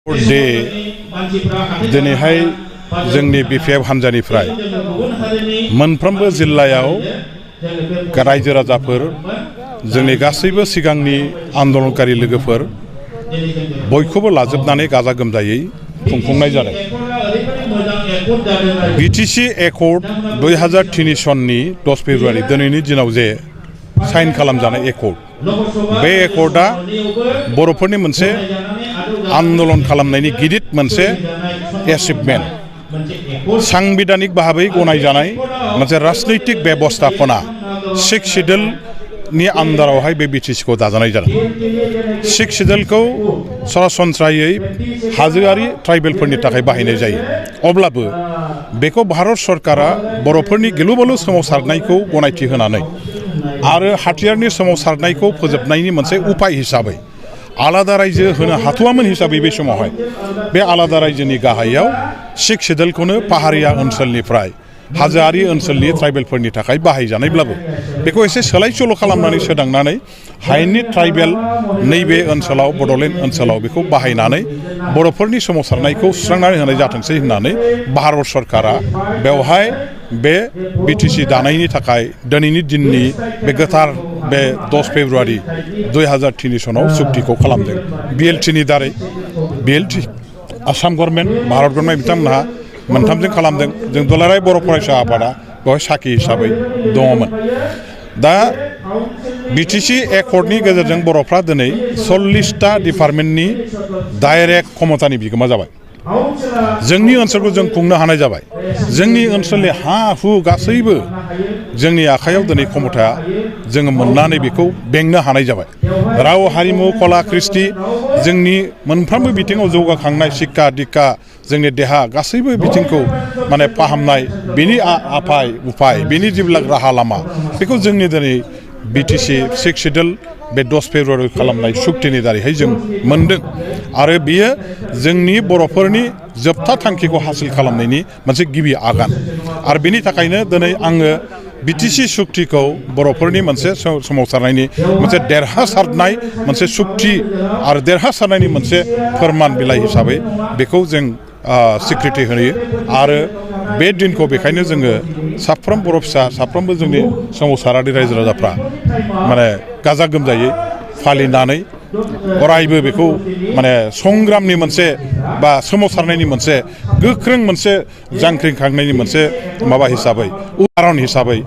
दे दिनैहाय जोंनि BPF हान्जानिफ्राय मोनफ्रोमबो जिल्लायाव रायजो राजाफोर जोंनि गासैबो सिगांनि आन्दोलनकारि लोगोफोर बयखौबो लाजोबनानै गाजा गोमजायै खुंफुंनाय जादों। BTC एकर्ड 2003 सननि 10 फेब्रुवारि दिनैनि दिनाव जे साइन खालामजानाय एकर्ड, बे एकर्डआ बर'फोरनि मोनसे आन्दोलन खालामनायनि गिदिर मोनसे एचिभमेन्ट, सांबिधानिक भाबै गनायजानाय मोनसे राजनैतिक बेबस्थापना 6 शिड्यूलनि आन्दारावहाय बे BTCखौ दाजानाय जादों। 6 शिड्यूलखौ सरासनस्रायै हाजोआरि ट्राइबेलफोरनि थाखाय बाहायनाय जायो। अब्लाबो बेखौ भारत सरकारा बर'फोरनि गिलु बालु सोमावसारनायखौ गनायथि होनानै आरो हाथियारनि सोमावसारनायखौ फोजोबनायनि मोनसे उपाय हिसाबै आलादा रायजो होनो हाथ'वामोन हिसाबै बे समावहाय बे आलादा रायजोनि गाहायाव 6 शिड्यूलखौनो पाहारिया ओनसोलनिफ्राय हाजोआरि ओनसोलनि ट्राइबेलफोरनि थाखाय बाहायजानायब्लाबो बेखौ एसे सोलाय सोल' खालामनानै सोदांनानै हायेननि ट्राइबेल नैबे ओनसोलाव बड'लेण्ड ओनसोलाव बेखौ बाहायनानै बर'फोरनि सोमावसारनायखौ सुस्रांनानै होनाय जाथोंसै होननानै भारत सरकारा बेवहाय बे BTC दानायनि थाखाय दिनैनि दिननि बे गोथार बे 10 फेब्रुवारि 2003 सनाव सुक्तिखौ खालामदों। BLTनि दारै BLT Assam government, Bharat government बिथांमोनहा मोनथामजों खालामदों। जों दुलाराय बर' फरायसा आफादा बेवहाय साखि हिसाबै दङमोन। दा BTC एकर्डनि गेजेरजों बर'फ्रा दिनै 40टा डिपार्टमेन्टनि डाइरेक्ट क्षमतानि बिगोमा जाबाय। जोंनि ओनसोलखौ जों खुंनो हानाय जाबाय। जोंनि ओनसोलनि हा हु गासैबो जोंनि आखायाव दिनै क्षमताया जोङो मोननानै बेखौ बेंनो हानाय जाबाय। राव हारिमु कला कृष्टि जोंनि मोनफ्रोमबो बिथिङाव जौगाखांनाय शिक्षा दीक्षा जोंनि देहा गासैबो बिथिंखौ माने फाहामनाय बेनि उपाय बेनि जेब्ला राहा लामा बेखौ जोंनि दिनै BTC 6 शिड्यूल बे 10 फेब्रुवारि खालामनाय सुक्तिनि दारैहाय जों मोनदों आरो बियो जोंनि बर'फोरनि जोबथा थांखिखौ हासिल खालामनायनि मोनसे गिबि आगान आरो बेनि थाखायनो दिनै आङो BTC सुक्तिखौ बर'फोरनि मोनसे सोमावसारनायनि मोनसे देरहासारनाय मोनसे सुक्ति आरो देरहासारनायनि मोनसे फोरमान बिलाइ हिसाबै बेखौ जों स्वीकृति होयो आरो बे दिनखौ बेखायनो जोङो साफ्रोम बर' फिसा साफ्रोमबो जोंनि सोमावसारारि रायजो राजाफ्रा माने गाजा गोमजायै फालिनानै अरायबो बेखौ माने संग्रामनि मोनसे बा सोमावसारनायनि मोनसे गोख्रों मोनसे जांख्रिखांनायनि मोनसे माबा हिसाबै उदाहरन हिसाबै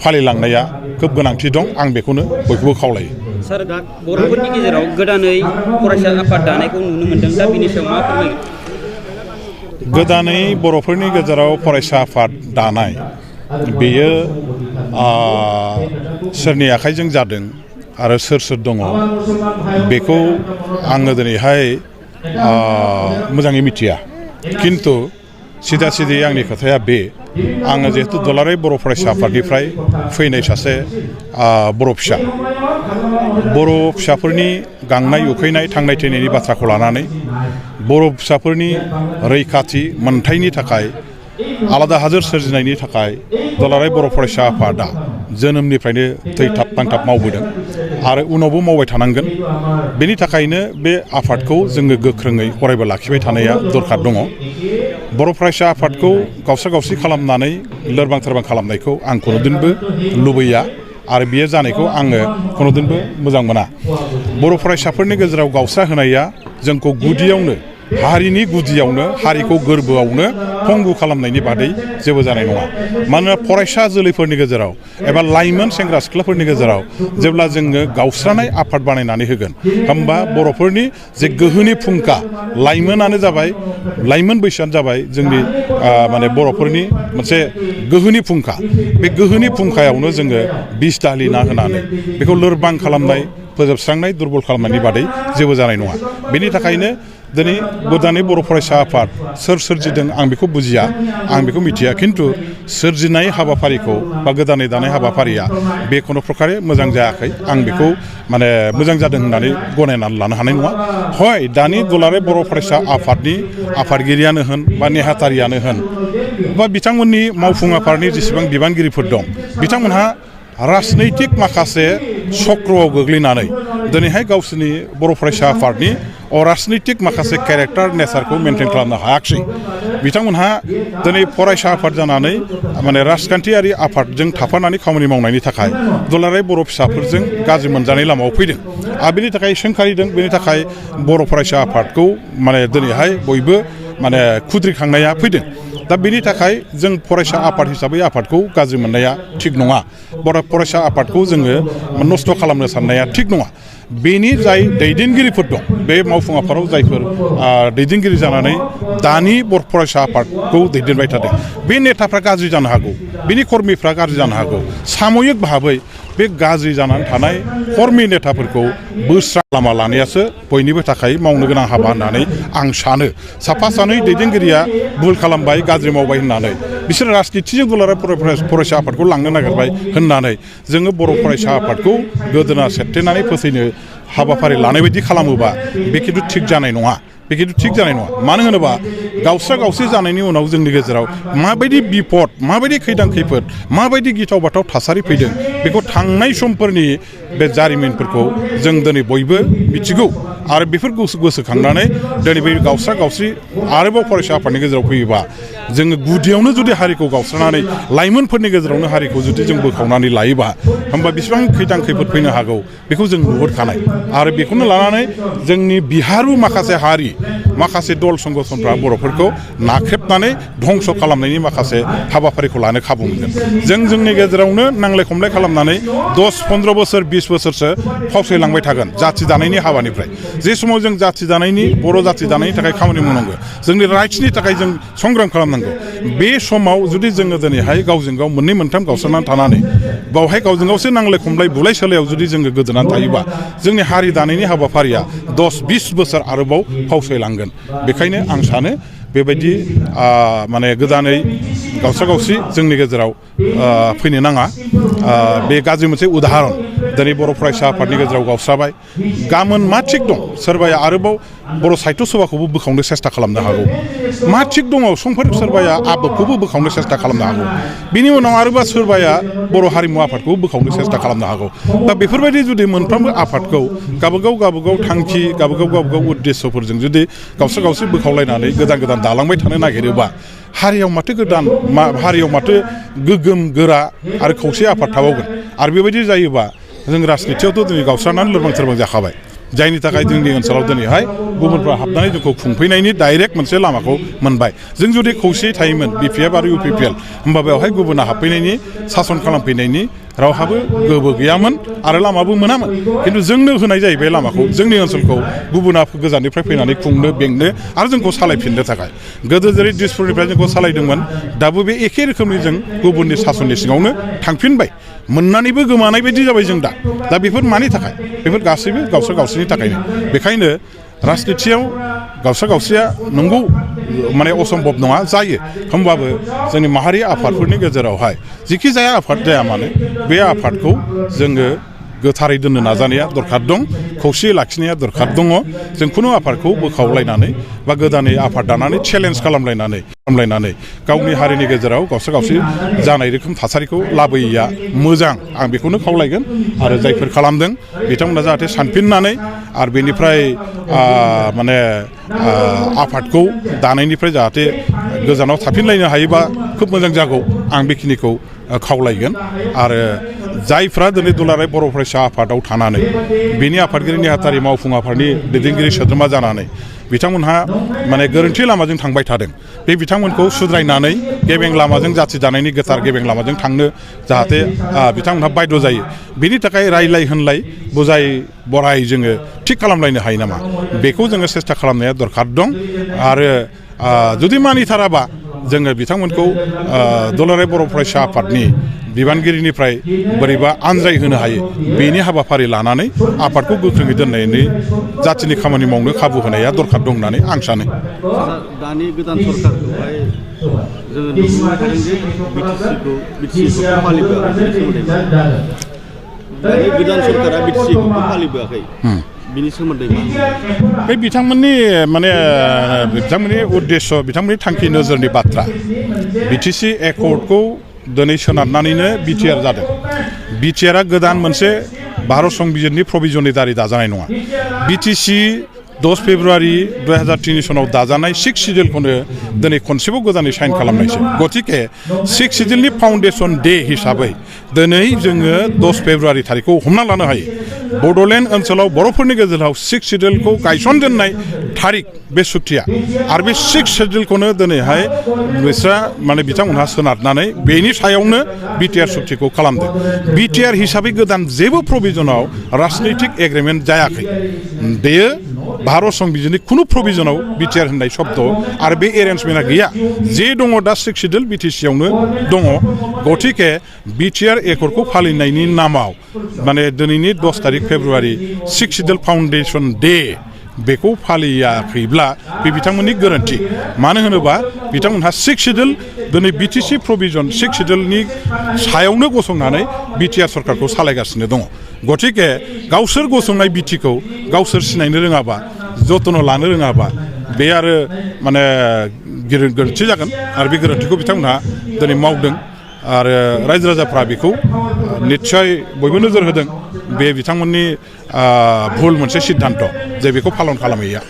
फालिलांनाया खोब गोनांथि दं। आं बेखौनो बयखौबो खावलायो। सार, दा बर'फोरनि गेजेराव गोदानै फरायसा आफाद दानायखौ नुनो मोनदों। दा बिनि सायाव मा फोरमायगोन? गोदानै बर'फोरनि गेजेराव फरायसा आफाद दानाय बेयो सोरनि आखाइजों जादों आरो सोर दङ बेखौ आङो दिनैहाय मोजाङै मिथिया। खिन्थु सिदा सिदि आंनि खोथाया बे, आङो जिहेतु दुलाराय बर' फरायसा आफादनिफ्राय फैनाय सासे बर' फिसा, बर' फिसाफोरनि गांनाय उखैनाय थांनाय थैनायनि बाथ्राखौ लानानै बर' फिसाफोरनि रैखाथि मोनथायनि थाखाय आलादा हादोर सोरजिनायनि थाखाय दुलाराय बर' फरायसा आफादा जोनोमनिफ्रायनो थैथाब थांथाब मावबोदों आरो उनावबो मावबाय थानांगोन। बेनि थाखायनो बे आफादखौ जोङो गोख्रोङै अरायबो लाखिबाय थानाया दरखार दङ। बर' फरायसा आफादखौ गावस्रा गावस्रि खालामनानै लोरबां थोरबां खालामनायखौ आं खुनुदिनबो लुबैया आरो बियो जानायखौ आङो खुनुदिनबो मोजां मोना। बर' फरायसाफोरनि गेजेराव गावस्रा होनाया जोंखौ गुदियावनो हारिनि गुदियावनो हारिखौ गोरबोआवनो पंगु खालामनायनि बादै जेबो जानाय नङा। मानोना फरायसा जोलैफोरनि गेजेराव एबा लाइमोन सेंग्रा सिख्लाफोरनि गेजेराव जेब्ला जोङो गावस्रानाय आफाद बानायनानै होगोन होमबा बर'फोरनि जे गोहोनि फुंखा लाइमोनानो जाबाय, लाइमोन बैसोआनो जाबाय जोंनि माने बर'फोरनि मोनसे गोहोनि फुंखा। बे गोहोनि फुंखायावनो जोङो बिस दालिना होनानै बेखौ लोरबां खालामनाय फोजोबस्रांनाय दुरबल खालामनायनि बादै जेबो जानाय नङा। बेनि थाखायनो दिनै गोदानै बर' फरायसा आफाद सोर सोरजिदों आं बेखौ बुजिया, आं बेखौ मिथिया। खिन्थु सोरजिनाय हाबाफारिखौ बा गोदानै दानाय हाबाफारिया बे खुनु प्रकारे मोजां जायाखै। आं बेखौ माने मोजां जादों होननानै गनायनानै लानो हानाय नङा। हय दानि दुलाराय बर' फरायसा आफादनि आफादगिरियानो होन बा नेहाथारियानो होन बा बिथांमोननि मावफुं आफादनि जेसेबां बिबानगिरिफोर दं बिथांमोनहा राजनैतिक माखासे चक्रआव गोग्लैनानै दिनैहाय गावसोरनि बर' फरायसा आफादनि राजनैतिक माखासे केरेक्टार नेचारखौ मेनटेन खालामनो हायाखिसै बिथांमोनहा दिनै फरायसा आफाद जानानै माने राजखान्थियारि आफादजों थाफानानै खामानि मावनायनि थाखाय दुलाराय बर' फिसाफोरजों गाज्रि मोनजानाय लामायाव फैदों आरो बेनि थाखाय सोंखारिदों बेनि थाखाय बर' फरायसा आफादखौ माने दिनैहाय बयबो माने खुद्रिखांनाया फैदों दा बेनि थाखाय जों फरायसा आफाद हिसाबै आफादखौ गाज्रि मोननाया थिग नङा बर' फरायसा आफादखौ जोङो नस्थ' खालामनो साननाया थिग नङा बेनि जाय दैदेनगिरिफोर दं बे मावफुं आफादाव जायफोर दैदेनगिरि जानानै दानि बर' फरायसा आफादखौ दैदेनबाय थादों बे नेताफ्रा गाज्रि जानो हागौ बिनि कर्मिफ्रा गाज्रि जानो हागौ सामयिक भाबै बे गाज्रि जानानै थानाय कर्मि नेताफोरखौ बोस्रा लामा लानायासो बयनिबो थाखाय मावनो गोनां हाबा होननानै आं सानो साफा सानै दैदेनगिरिया भुल खालामबाय गाज्रि मावबाय होननानै बिसोर राजनितिजों दुलाराय फरायसा आफादखौ लांनो नागिरबाय होननानै जोङो बर' फरायसा आफादखौ गोदोना सेबथेनानै फोथैनो हाबाफारि लानाय बायदि खालामोबा बे खिन्थु थिग जानाय नङा बे खिन्थु थिग जानाय नङा मानो होनोबा गावस्रा गावस्रि जानायनि उनाव जोंनि गेजेराव माबायदि बिपद माबायदि खैदां खैफोद माबायदि गिथाव बाथाव थासारि फैदों बेखौ थांनाय समफोरनि बे जारिमिनफोरखौ जों दिनै बयबो मिथिगौ आरो बेफोर गोसोखांनानै दिनै बे गावस्रा गावस्रि आरोबाव फरायसा आफादनि गेजेराव फैयोबा जोङो गुदियावनो जुदि हारिखौ गावस्रानानै लाइमोनफोरनि गेजेरावनो हारिखौ जुदि जों बोखावनानै लायोबा होमबा बेसेबां खैदां खैफोद फैनो हागौ बेखौ जों नुहुरखानाय आरो बेखौनो लानानै जोंनि बिहारु माखासे हारि माखासे दल संगठनफ्रा बर'फोरखौ नाख्रेबनानै धंस खालामनायनि माखासे हाबाफारिखौ लानो खाबु मोनगोन जों जोंनि गेजेरावनो नांलाय खमलाय खालामनानै 10-15 बोसोर 20 बोसोरसो फावसायलांबाय थागोन जाथि दानायनि हाबानिफ्राय जे समाव जों जाथि दानायनि बर' जाथि दानायनि थाखाय खामानि मावनांगौ जोंनि राइट्सनि थाखाय जों संग्राम खालामनांगौ बे समाव जुदि जोङो दिनैहाय गावजों गाव मोननै मोनथाम गावस्रानानै थानानै बावहाय गावजों गावसो नांलाय खमलाय बुलाय सोलायाव जुदि जोङो गोदोनानै थायोबा जोंनि हारि दानायनि हाबाफारिया 10-20 बोसोर आरोबाव फावसायलांगोन बेखायनो आं सानो बेबायदि माने गोदानै गावस्रा गावस्रि जोंनि गेजेराव फैनो नाङा बे गाज्रि मोनसे उदाहरन दिनै बर' फरायसा आफादनि गेजेराव गावस्राबाय गाबोन मा थिग दं सोरबाया आरोबाव बर' साहित्य सभाखौबो बोखावनो सेस्था खालामनो हागौ मा थिग दङ समफोर सोरबाया आबोदखौबो बोखावनो सेस्था खालामनो हागौ बिनि उनाव आरोबाव सोरबाया बर' हारिमु आफादखौ बोखावनो सेस्था खालामनो हागौ दा बेफोरबायदि जुदि मोनफ्रोमबो आफादखौ गावबागाव थांखि गावबागाव उद्देश्यफोरजों जुदि गावस्रा गावस्रि बोखावलायनानै गोदान गोदान दालांबाय थानो नागिरोबा हारियाव माथो गोदान हारियाव माथो गोगोम गोरा आरो खौसे आफाद थाबावगोन आरो बेबायदि जायोबा जों राजनितियावथ' दिनै गावस्रानानै लोरबां सोरबां जाखाबाय जायनि थाखाय जोंनि ओनसोलाव दिनैहाय गुबुनफ्रा हाबनानै जोंखौ खुंफैनायनि डाइरेक्ट मोनसे लामाखौ मोनबाय जों जुदि खौसेयै थायोमोन BPF आरो UPPL होमबा बेवहाय गुबुना हाबफैनायनि सासन खालामफैनायनि रावहाबो गोहो गैयामोन आरो लामाबो मोनामोन खिन्थु जोंनो होनाय जायो बे लामाखौ जोंनि ओनसोलखौ गुबुना गोजाननिफ्राय फैनानै खुंनो बेंनो आरो जोंखौ सालायफिननो थाखाय गोदो जेरै दिसपुरनिफ्राय जोंखौ सालायदोंमोन दाबो बे एखे रोखोमनि जों गुबुननि सासननि सिङावनो थांफिनबाय मोननानैबो गोमानाय बायदि जाबाय जों दा बेफोर मानि थाखाय बेफोर गासैबो गावस्रा गावस्रिनि थाखायनो बेखायनो राजनितियाव गावस्रा गावस्रिया नंगौ माने असम्भब नङा जायो होमबाबो जोंनि माहारि आफादफोरनि गेजेरावहाय जिखि जाया आफाद जाया मानो बे आफादखौ जोङो गोथारै दोननो नाजानाया दरखार दं खौसेयै लाखिनाया दरखार दङ जों खुनु आफादखौ बोखावलायनानै बा गोदानै आफाद दानानै चेलेन्ज खालामलायनानै गावनि हारिनि गेजेराव गावस्रा गावस्रि जानाय रोखोम थासारिखौ लाबोयैया मोजां आं बेखौनो खावलायगोन आरो जायफोर खालामदों बिथांमोना जाहाथे सानफिननानै आरो बेनिफ्राय माने आफादखौ दानायनिफ्राय जाहाथे गोजानाव थाफिनलायनो हायोबा खोब मोजां जागौ आं बेखिनिखौ खावलायगोन आरो जायफ्रा दिनै दुलाराय बर' फरायसा आफादाव थानानै बेनि आफादगिरि नेहाथारि मावफुं आफादनि दैदेनगिरि सोद्रोमा जानानै बिथांमोनहा माने गोरोन्थि लामाजों थांबाय थादों बे बिथांमोनखौ सुद्रायनानै गेबें लामाजों जाथि दानायनि गोथार गेबें लामाजों थांनो जाहाथे बिथांमोनहा बायद' जायो बेनि थाखाय रायलाय होनलाय बुजाय बराय जोङो थिग खालामलायनो हायो नामा बेखौ जोङो सेस्था खालामनाया दरखार दं आरो जुदि मानिथाराबा जोङो बिथांमोनखौ दुलाराय बर' फरायसा आफादनि बिबानगिरिनिफ्राय बोरैबा आनजाय होनो हायो बेनि हाबाफारि लानानै आफादखौ गोख्रोङै दोननायनि जाथिनि खामानि मावनो खाबु होनाया दरखार दं होननानै आं सानो दानि गोदान सरकारखौहाय जोङो नुनो थादों जे बिटिसिखौ फालिबोआखै दानि गोदान सरकारा बिटिसिखौ फालिबोआखै बिनि सोमोन्दै बे बिथांमोननि उद्देश्य बिथांमोननि थांखि नोजोरनि बाथ्रा बिटिसि एकर्डखौ दिनै सोनारनानैनो बिटिआर जादों बिटिआरआ गोदान मोनसे भारत संबिजिरनि प्रभिजननि दारै दाजानाय नङा बिटिसि 10 फेब्रुवारि 2003 सनाव दाजानाय 6 सिडिउलखौनो दिनै खनसेबाव गोदानै साइन खालामनायसो गतिके 6 सिडिउलनि फाउन्डेसन डे हिसाबै दिनै जोङो 10 फेब्रुवारि थारिखखौ हमना लानो हायो बड'लेण्ड ओनसोलाव बर'फोरनि गेजेराव 6 सिडिउलखौ गायसनजेननाय थारिख बे सुक्तिया आरो बे 6 सिडिउलखौनो दिनैहाय बिस्रा माने बिथांमोनहा सोनारनानै बेनि सायावनो बिटिआर सुक्तिखौ खालामदों बिटिआर हिसाबै गोदान जेबो प्रभिजनाव राजनैतिक एग्रिमेन्ट जायाखै बेयो भारत संबिजिरनि खुनु प्रभिजनाव बिटिआर होननाय शब्द आरो बे एरेन्जमेन्टआ गैया जे दङ दा 6 सिडिउल बिटिसियावनो दङ गतिके बिटिआर एकर्डखौ फालिनायनि नामाव माने दिनैनि 10 तारिख फेब्रुवारि 6 सिडिउल फाउन्डेसन डे बेखौ फालियाखैब्ला बे बिथांमोननि गोरोन्थि मानो होनोबा बिथांमोनहा 6 सिडिउल दिनै बिटिसि प्रभिजन 6 सिडिउलनि सायावनो गसंनानै बिटिआर सरकारखौ सालायगासिनो दङ गतिके गावसोर गसंनाय बिटिखौ गावसोर सिनायनो रोङाबा जतन लानो रोङाबा बे आरो माने गोरोन्थि जागोन आरो बे गोरोन्थिखौ बिथांमोनहा दिनै मावदों आरो रायजो राजाफ्रा बेखौ निस्सय बयबो नोजोर होदों बे बिथांमोननि भुल मोनसे सिद्धान्त जे बेखौ पालन खालामैया